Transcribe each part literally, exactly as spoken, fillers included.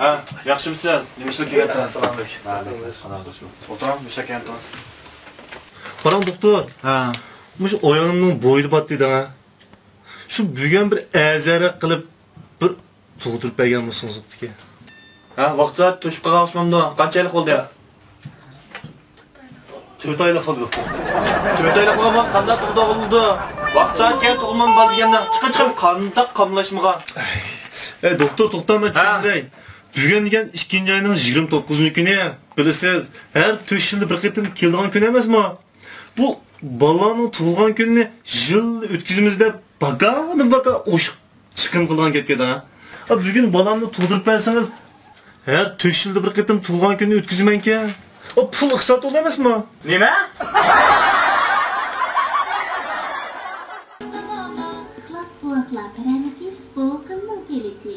ھە، ياخشىمۇسىز؟ نېمە ئىش بىلەن كەلگەنتىڭىز؟ ئەسسالامۇئەلەيكۇم. ۋەئەلەيكۇم ئەسسالام. ئولتۇرۇڭ، نېمە ئىش بىلەن كەلگەنتىڭىز؟ قاراڭ دوختۇر. ھە. مۇشۇ ئايالىمنىڭ بويىدا بار دېدىڭ ھە. شۇ بۈگۈن بىر ئەزەرەك قىلىپ بىر تۇغدۇرۇپ بەرگەن بولسىڭىز بوپتىكەن. ھە، ۋاقىت سائەت توشۇپ قالغان ئوخشىمامدۇ؟ قانچە ئايلىق بولدى؟ تۆت ئايلىق بولدى دوختۇر. تۆت ئايلىق بولغان قانداق تۇغدۇرغىلى بولىدۇ؟ ۋاقىت سائەت كەلگەن تۇغۇلمامدۇ بار دېگەندە، چىقىڭ، چىقىڭ، قانداق قاملاشمىغان. ئەي دوختۇر، توختاڭ، مەن چۈشەندۈرەي. بۈگۈن دېگەن ئىككىنچى ئاينىڭ يىگىرمە توققۇزىنچى كۈنى، بىلىسىز، ھەر تۆت يىلدا بىر قېتىم كېلىدىغان كۈن ئەمەسمۇ؟ بۇ بالىلارنىڭ تۇغۇلغان كۈنىنى يىللا ئۆتكۈزىمىز دەپ، باكادىن باكا ئوشۇق چىقىم قىلغان گەپكەن ھە. ئا، بۈگۈن بالامنى تۇغدۇرۇپ بەرسىڭىز، ھەر تۆت يىلدا بىر قېتىم تۇغۇلغان كۈنىنى ئۆتكۈزىمەنكەن. ئا، پۇل ئىقتىساد بولدى ئەمەسمۇ؟ نېمە؟ ئىخلاس قۇۋۋەتلەر پىرەنىكى بۇ قىلنىڭ كېلىكى.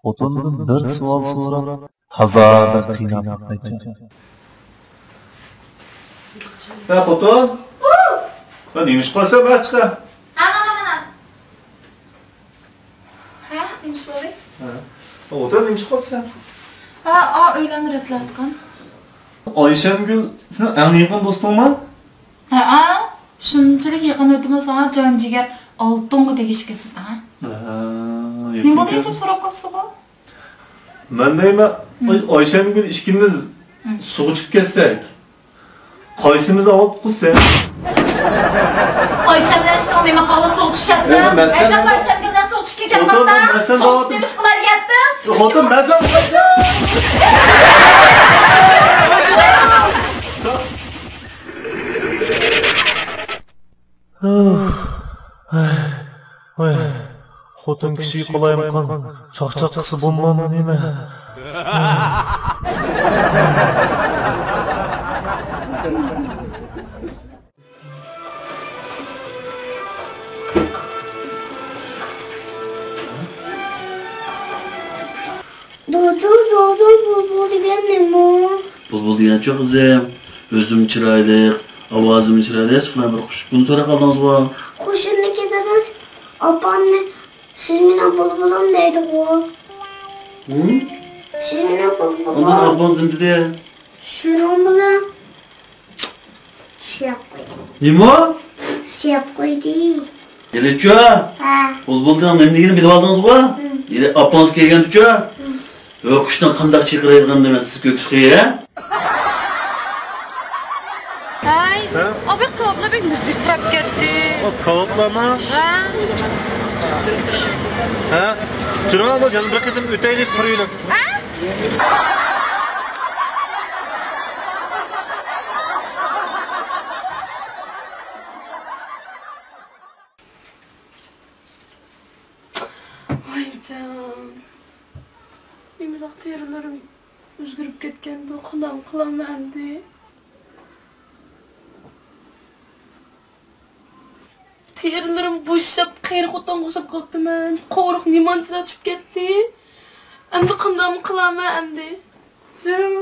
خوتۇندىن بىر سوئال سوراپ، تازا بىر قىيناپ باقايچۇ. ھە، خوتۇن. ھە، نېمە ئىش قىلسەن، بار چىقە. ھە، مانا، مانا. ھە، نېمە ئىش بولدى؟ ھە. ئولتۇر، نېمە ئىش قىلسەن؟ ھە، ئا، ئۆيلەرنى رەتلەۋاتقان. ئايشەمگۈل سېنىڭ ئەڭ يېقىن دوستۇڭمۇ؟ ھە، ئا. شۇنچىلىك يېقىن ئۆتىمىز ساڭا جان جىگەر، ئالتۇنغا تېگىشكىسىز ساڭا. ھە، نېمە بولدى، ھېچ سوراپ قاپسىغۇ؟ مەن دەيمەن، ئاي-، ئايشەمگۈل ئىككىمىز سۇغا چۈشۈپ كەتسەك، قايسىمىز ئاۋات قۇسسا؟ ئايشەم بىلەن ئىككىڭ نېمە قىلغىلى سۇغا چۈشۈپ كەتتىڭ؟ ئەجەب ئايشەمگۈل بىلەن سۇغا چۈشۈپ كەتكەن ۋاقىتتا سۇغا چۈشۈپ نېمە ئىش قىلار دېگەنتىڭ؟ خوتۇن، مەن ساڭا ۋاي، خوتۇن كىشىگە قالايمىقان چاقچاق قىلسا بولمامدۇ نېمە؟ دادام، زازا بۇلبۇل دېگەن نېمە؟ بۇلبۇل دېگەنچۇ قىزىم، ئۆزىمۇ چىرايلىق، ئاۋازىمۇ چىرايلىق، ھېسابلىنار بىر قۇش. بۇنى سوراپ قالدىڭىزغۇ؟ قوشنىدىكى داداش ئاپامنى سىز مېنىڭ بۇلبۇلۇم دەيدىغۇ. ھىم؟ سىز مېنىڭ بۇلبۇلۇم. ئۇنداق ئاپىڭىز نېمە دېدى؟ شۇنىڭ بىلەن سۆيۈپ قويدى. نېمە؟ سۆيۈپ قويدى. ھېلىچۇ؟ ھە. بۇلبۇلنىڭ نېمە دېگىنىنى بىلىپ ئالدىڭىزغۇ؟ ھىم. ھېلى ئاپىڭىز كەلگەندىچۇ؟ ھىم. ھۆ، قۇشنىڭ قانداق چىرقىرايدىغىنىنى مەن سىزگە كۆرسىتىپ قوياي، ھە؟ ھەي، ھە؟ ئا، بەك قاپلا بەك مۇزىكا قاپ كەتتى. ئا، كاۋاپلارمۇ؟ ھە. ھە؟ جۇرا، ئانا، يەنە بىر قېتىم ئۆتەيلى، قۇرۇيلۇق. ھە؟ ۋايجان، نېمىنداق تېرىلىرىم ئۆزگىرىپ كەتكەندۇ، قانداق قىلامەن ئەمدى؟ تېرىلىرىم بوشاپ، قېرى خوتۇنغا ئوخشاپ قاپتىمەن. قورۇق نېمانچىلا چۈشۈپ كەتتى. ئەمدى قانداق قىلامەن ئەمدى؟ جان،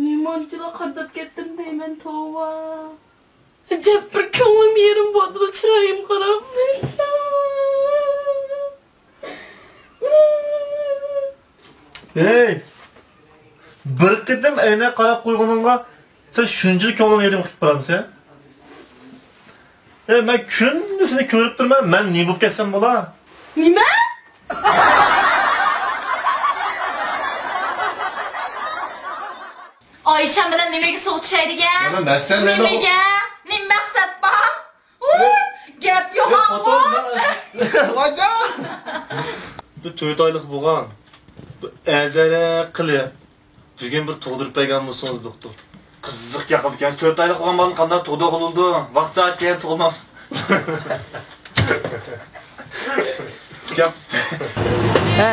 نېمانچىلا قارىداپ كەتتىم دەيمەن، توۋا. ئەجەب بىر كۆڭلۈم يېرىم بولدىلا چىرايىمغا قاراپ. ھەي! بىر قېتىم ئەينەك قاراپ قويغىنىڭغا سەن شۇنچىلىك كۆڭلۈڭ يېرىم قېتىپ بارامسەن؟ ھەي، مەن كۈندە سېنى كۆرۈپ تۇرىمەن، مەن نېمە بولۇپ كەتسەم بولا؟ نېمە؟ ئايشەم بىلەن نېمىگە سۇغا چۈشەي دېگەن؟ نېمە مەقسەت، نېمە؟ نېمىگە؟ نېمە مەقسەت بار؟ ئۇ، گەپ يوق، يوق، ئاڭا. ۋاجا! بۇ تۆت ئايلىق بولغان. بۇ ئەزەلە قىلى. بۈگۈن بىر تۇغدۇرۇپ بەرگەن بولسىڭىز، دوختۇر. قىزىق گەپ قىلىدىكەنسىز. تۆت ئايلىق بولغان بالىنى قانداق تۇغدۇرغىلى بولىدۇ؟ ۋاقىت سائەت كەلگەن تۇغۇلمام. گەپ. ھە،